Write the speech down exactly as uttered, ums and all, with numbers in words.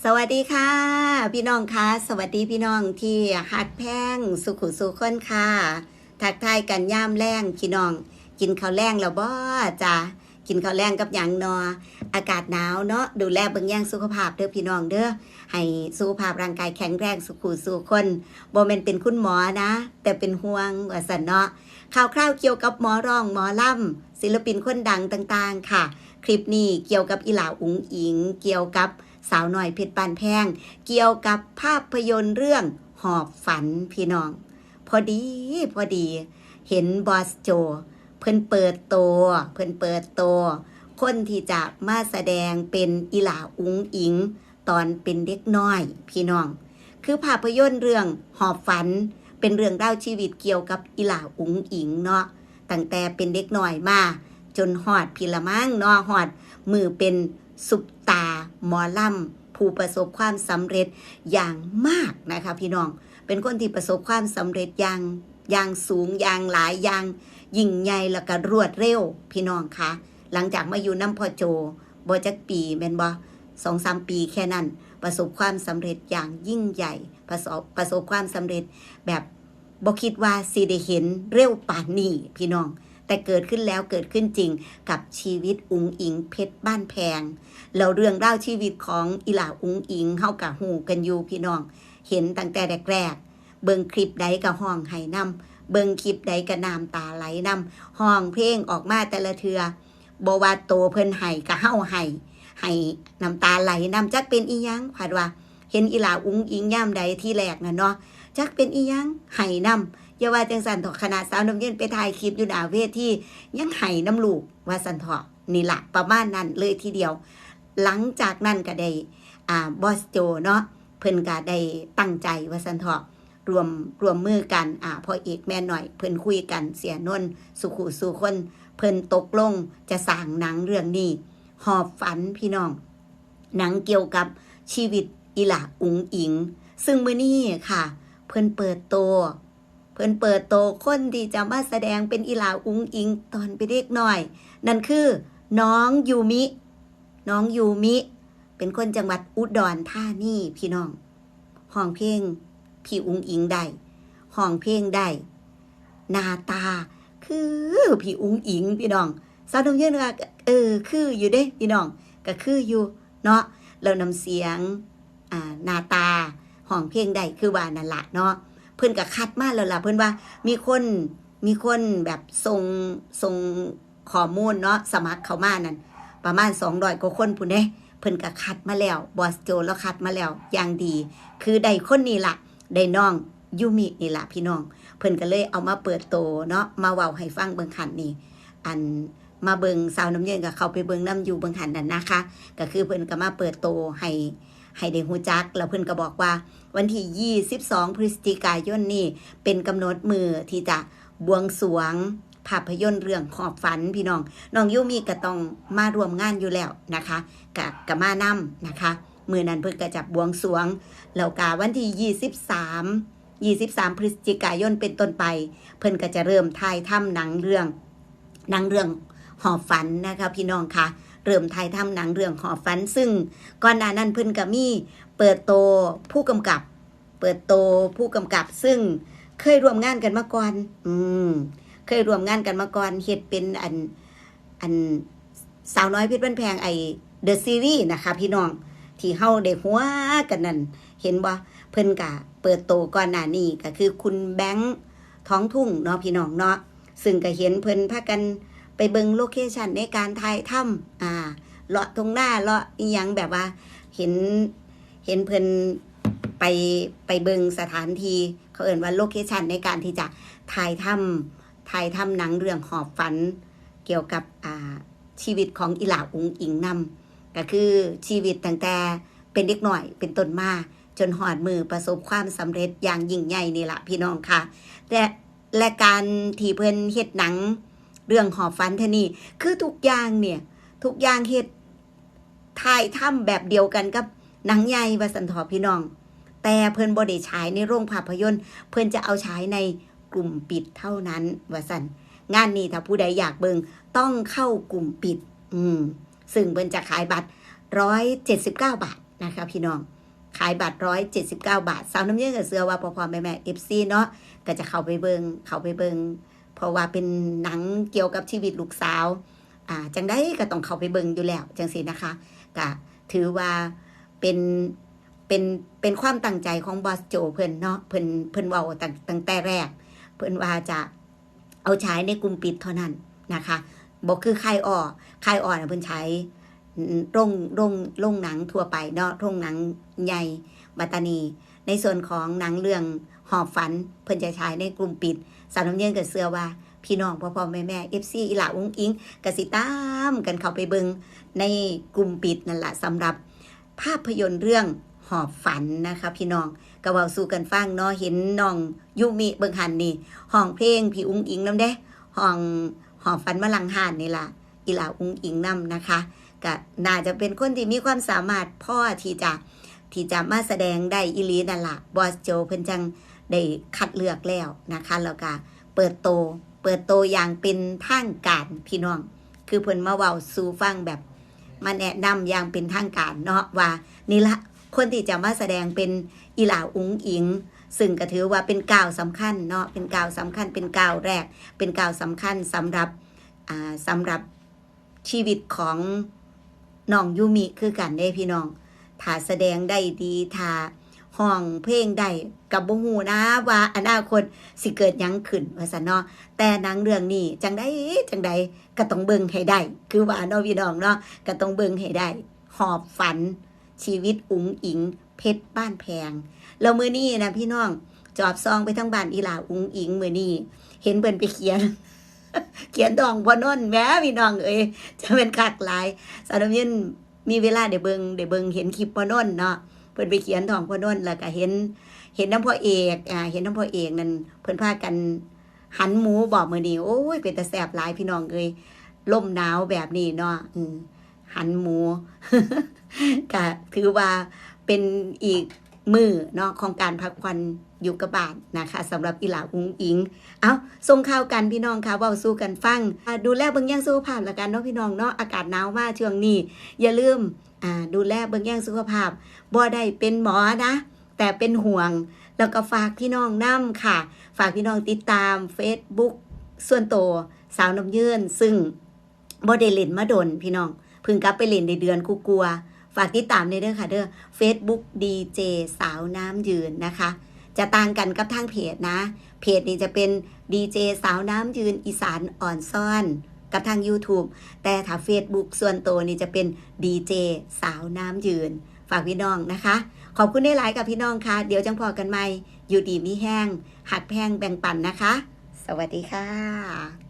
สวัสดีค่ะ พี่น้องคะ สวัสดีพี่น้องที่ฮักแพงสุขุสุคนค่ะ ทักทายกันยามแลงพี่น้อง กินข้าวแลงแล้วบ่จ้า กินข้าวแลงกับหยังนอ อากาศหนาวเนาะ ดูแลเบิ่งแยงสุขภาพเด้อพี่น้องเด้อ ให้สุขภาพร่างกายแข็งแรงสุขุสุคน บ่แม่นเป็นคุณหมอนะ แต่เป็นห่วงว่าซั่นเนาะ ข่าวคราวเกี่ยวกับหมอร้องหมอลำ ศิลปินคนดังต่างๆค่ะ คลิปนี้เกี่ยวกับอีหล่าอุ๋งอิ๋ง เกี่ยวกับสาวน้อยเพชรบ้านแพง เกี่ยวกับภาพยนตร์เรื่องหอบฝันพี่น้อง พอดี พอดี เห็นบอสโจ เพิ่นเปิดตัว เพิ่นเปิดตัว คนที่จะมาแสดงเป็นอีหล่าอุ๋งอิ๋ง ตอนเป็นเด็กน้อยพี่น้อง คือภาพยนตร์เรื่องหอบฝัน เป็นเรื่องราวชีวิตเกี่ยวกับอีหล่าอุ๋งอิ๋งเนาะ ตั้งแต่เป็นเด็กน้อยมา จนฮอดพีละมังเนาะ ฮอดมื้อเป็นซุปตาร์หมอลำ ผู้ประสบความสำเร็จอย่างมากนะคะพี่น้อง เป็นคนที่ประสบความสำเร็จอย่าง อย่างสูง อย่างหลาย อย่างยิ่งใหญ่ แล้วก็รวดเร็วพี่น้องคะ หลังจากมาอยู่นำพ่อโจ บ่จักปีแม่นบ่ สองสามปีแค่นั้น ประสบความสำเร็จอย่างยิ่งใหญ่ ประสบ ประสบความสำเร็จแบบบ่คิดว่าสิได้เห็นเร็วปานนี้พี่น้อง แต่เกิดขึ้นแล้ว เกิดขึ้นจริงกับชีวิตอุ๋งอิ๋งเพชรบ้านแพง แล้วเรื่องราวชีวิตของอีหล่าอุ๋งอิ๋ง เฮากะฮู้กันอยู่พี่น้อง เห็นตั้งแต่แรกๆ เบิ่งคลิปใดก็ฮ้องไห้นำ เบิ่งคลิปใดก็น้ำตาไหลนำ ฮ้องเพลงออกมาแต่ละเทื่อ บ่ว่าโตเพิ่นไห้ก็เฮาไห้ ไห้น้ำตาไหลนำ จักเป็นอีหยัง ขวัญว่า เห็นอีหล่าอุ๋งอิ๋งยามใดทีแรกน่ะเนาะ จักเป็นอีหยัง ไห้นำ อย่าว่าจั่งซั้นเถาะ ขนาดสาวน้ำเย็นไปถ่ายคลิปอยู่หน้าเวที ยังไห้นำลูก ว่าซั้นเถาะ นี่ล่ะ ประมาณนั้นเลยทีเดียว หลังจากนั้นก็ได้ อ่า บอสโจเนาะ เพิ่นก็ได้ตั้งใจ ว่าซั้นเถาะ ร่วม ร่วมมือกัน อ่า พ่อเอกแม่น้อย เพิ่นคุยกัน เสียนนท์ สุขุสู่คน เพิ่นตกลงจะสร้างหนังเรื่องนี้ หอบฝันพี่น้อง หนังเกี่ยวกับชีวิตอีหล่าอุ๋งอิ๋ง ซึ่งมื้อนี้ค่ะ เพิ่นเปิดตัว เพิ่นเปิดตัวคนที่จะมาแสดงเป็นอีหล่าอุ๋งอิ๋งตอนเป็นเด็กน้อย นั่นคือน้องยูมิ น้องยูมิ เป็นคนจังหวัดอุดรธานีพี่น้อง ฮ้องเพลงพี่อุ๋งอิ๋งได้ ฮ้องเพลงได้ หน้าตาคือพี่อุ๋งอิ๋งพี่น้อง สาวน้ำเย็นว่า เออ คืออยู่เด้พี่น้อง ก็คืออยู่เนาะ แล้วน้ำเสียง อ่า หน้าตา ฮ้องเพลงได้คือว่านั่นล่ะเนาะ เพิ่นก็คัดมาแล้วล่ะ เพิ่นว่ามีคน มีคนแบบส่ง ส่งข้อมูลเนาะ สมัครเข้ามานั่น ประมาณสองร้อยกว่าคนพู้นเด้ เพิ่นก็คัดมาแล้ว บอสโจลาวคัดมาแล้วอย่างดี คือได้คนนี้ล่ะ ได้น้องยูมินี่ล่ะพี่น้อง เพิ่นก็เลยเอามาเปิดตัวเนาะ มาเว้าให้ฟังเบิ่งหั้นนี่ อัน มาเบิ่งสาวน้ำเย็นก็เข้าไปเบิ่งนำอยู่เบิ่งหั้นนั่นนะคะ ก็คือเพิ่นก็มาเปิดตัวให้ ให้ได้ฮู้จัก แล้วเพิ่นก็บอกว่าวันที่ยี่สิบสองพฤศจิกายนนี้ เป็นกำหนดมื้อที่จะบวงสรวงภาพยนตร์เรื่องหอบฝันพี่น้อง น้องยูมิก็ต้องมาร่วมงานอยู่แล้วนะคะ ก็ ก็มานำนะคะ มื้อนั้นเพิ่นก็จะบวงสรวง แล้วก็วันที่ยี่สิบสาม ยี่สิบสามพฤศจิกายนเป็นต้นไป เพิ่นก็จะเริ่มถ่ายทำหนังเรื่อง หนังเรื่องหอบฝันนะคะพี่น้องคะ เริ่มถ่ายทำหนังเรื่องหอบฝัน ซึ่งก่อนหน้านั้นเพิ่นก็มีเปิดตัวผู้กำกับ เปิดตัวผู้กำกับ ซึ่งเคยร่วมงานกันมาก่อน อืม เคยร่วมงานกันมาก่อน เฮ็ดเป็นอัน อัน สาวน้อยเพชรบ้านแพง ไอ้ The Series นะคะพี่น้อง ที่เฮาได้หัวกันนั่น เห็นบ่ เพิ่นก็เปิดตัวก่อนหน้านี้ ก็คือคุณแบงค์ ทองทุ่งเนาะพี่น้องเนาะ ซึ่งก็เห็นเพิ่นพากันไปเบิ่งโลเคชันในการถ่ายทำ อ่า เลาะทุ่งนา เลาะอิหยังแบบว่า เห็น เห็นเพิ่นไป ไปเบิ่งสถานที่ เขาเอิ้นว่าโลเคชันในการที่จะถ่ายทำ ถ่ายทำหนังเรื่องหอบฝัน เกี่ยวกับ อ่า ชีวิตของอีหล่าอุ๋งอิ๋งนำ ก็คือชีวิตตั้งแต่เป็นเด็กน้อยเป็นต้นมา จนฮอดมื้อประสบความสำเร็จอย่างยิ่งใหญ่นี่ล่ะพี่น้องคะ และ และการที่เพิ่นเฮ็ดหนังเรื่องหอบฝันเทื่อนี้ คือทุกอย่างเนี่ย ทุกอย่างเฮ็ด ถ่ายทำแบบเดียวกันกับหนังใหญ่ว่าซั้นเถาะพี่น้อง แต่เพิ่นบ่ได้ฉายในโรงภาพยนตร์ เพิ่นจะเอาฉายในกลุ่มปิดเท่านั้นว่าซั้น งานนี้ถ้าผู้ใดอยากเบิ่งต้องเข้ากลุ่มปิด อืม ซึ่งเพิ่นจะขายบัตรร้อยเจ็ดสิบเก้าบาท นะคะพี่น้อง ขายบัตรร้อยเจ็ดสิบเก้าบาท สาวน้ำเยื่อก็เชื่อว่าพ่อๆแม่ๆ เอฟซี เนาะ ก็จะเข้าไปเบิ่งเข้าไปเบิ่ง เพราะว่าเป็นหนังเกี่ยวกับชีวิตลูกสาว อ่าจังใดก็ต้องเข้าไปเบิ่งอยู่แล้วจังซี่นะคะ ก็ถือว่าเป็นเป็นเป็นความตั้งใจของบอสโจเพิ่นเนาะ เพิ่นเพิ่นเว้าตั้งตั้งแต่แรก เพิ่นว่าจะเอาฉายในกลุ่มปิดเท่านั้นนะคะ บ่คือค่ายอ้อ ค่ายอ้อน่ะเพิ่นฉายโรงโรงโรงหนังทั่วไปเนาะ โรงหนังใหญ่ บัดตานี้ในส่วนของหนังเรื่องหอบฝัน เพิ่นจะฉายในกลุ่มปิด สาวน้ำเยื่อก็เชื่อว่าพี่น้องพ่อๆแม่ๆ เอฟซี อีหล่าอุ๋งอิ๋งก็สิตามกันเข้าไปเบิ่งในกลุ่มปิดนั่นล่ะ สำหรับภาพยนตร์เรื่องหอบฝันนะคะพี่น้อง ก็เว้าสู่กันฟังเนาะ เห็นน้องยูมิเบิ่งหั่นนี่ ฮ้องเพลงพี่อุ๋งอิ๋งนำเด้ ฮ้องหอบฝันมาหลังห้านนี่ล่ะ อีหล่าอุ๋งอิ๋งนำนะคะ ก็น่าจะเป็นคนที่มีความสามารถพอที่จะที่จะมาแสดงได้อีหลีนั่นล่ะ บอสโจเพิ่นจังได้คัดเลือกแล้วนะคะ แล้วก็เปิดโต เปิดโตอย่างเป็นทางการพี่น้อง คือเพิ่นมาเว้าสู่ฟังแบบ มาแนะนำอย่างเป็นทางการเนาะ ว่านี่ละคนที่จะมาแสดงเป็นอีหล่าอุ๋งอิ๋ง ซึ่งก็ถือว่าเป็นก้าวสำคัญเนาะ เป็นก้าวสำคัญ เป็นก้าวแรก เป็นก้าวสำคัญสำหรับ อ่า สำหรับชีวิตของน้องยูมิคือกันเด้พี่น้อง ถ้าแสดงได้ดี ถ้าฮ้องเพลงได้ ก็บ่ฮู้นะว่าอนาคตสิเกิดหยังขึ้น ว่าซั่นเนาะ แต่หนังเรื่องนี้จังใดจังใดก็ต้องเบิ่งให้ได้ คือว่าเนาะพี่น้องเนาะ ก็ต้องเบิ่งให้ได้ หอบฝัน ชีวิตอุ๋งอิ๋ง เพชรบ้านแพง แล้วมื้อนี้นะพี่น้อง จอบส่องไปทางบ้านอีหล่าอุ๋งอิ๋งมื้อนี้ เห็นเพิ่นไปเขียน เขียนท้องพ่อนนท์แหมพี่น้องเอ้ย จะเป็นคักหลาย สาวน้ำเยื่อมีเวลาได้เบิ่ง ได้เบิ่ง เห็นคลิปพ่อนนท์เนาะ เพิ่นไปเขียนท้องพ่อนนท์ แล้วก็เห็น เห็นนำพ่อเอก อ่า เห็นนำพ่อเอกนั่น เพิ่นพากันหันหมูบ่มื้อนี้ โอ้ย เป็นตาแซ่บหลายพี่น้องเอ้ย ลมหนาวแบบนี้เนาะ อืม หันหมู ก็ถือว่าเป็นอีกมื้อเนาะ ของการพักผ่อนอยู่กับบ้านนะคะ สำหรับอีหล่าอุ๋งอิ๋ง เอ้า ส่งข่าวกันพี่น้องค่ะ เว้าสู่กันฟัง อ่า ดูแลเบิ่งแยงสุขภาพละกันเนาะพี่น้องเนาะ อากาศหนาวมาช่วงนี้ อย่าลืม อ่า ดูแลเบิ่งแยงสุขภาพ บ่ได้เป็นหมอนะ แต่เป็นห่วง แล้วก็ฝากพี่น้องนำค่ะ ฝากพี่น้องติดตาม Facebook ส่วนตัว สาวน้ำเยื่อ ซึ่ง บ่ได้เล่นมาโดนพี่น้อง เพิ่งกลับไปเล่นได้เดือนกว่าๆ ฝากติดตามแหน่เด้อค่ะเด้อ Facebook ดีเจ สาวน้ำเยื่อนะคะ จะต่างกันกับทางเพจนะ เพจนี่จะเป็น ดีเจ สาวน้ำเยื่อ อีสานอ่อนซ่อน กับทาง YouTube แต่ถ้า Facebook ส่วนตัวนี่จะเป็น ดีเจ สาวน้ำเยื่อ ฝากพี่น้องนะคะ ขอบคุณหลายๆค่ะพี่น้องค่ะ เดี๋ยวจังพ้อกันใหม่ อยู่ดีมีแฮง ฮักแพงแบ่งปันนะคะ สวัสดีค่ะ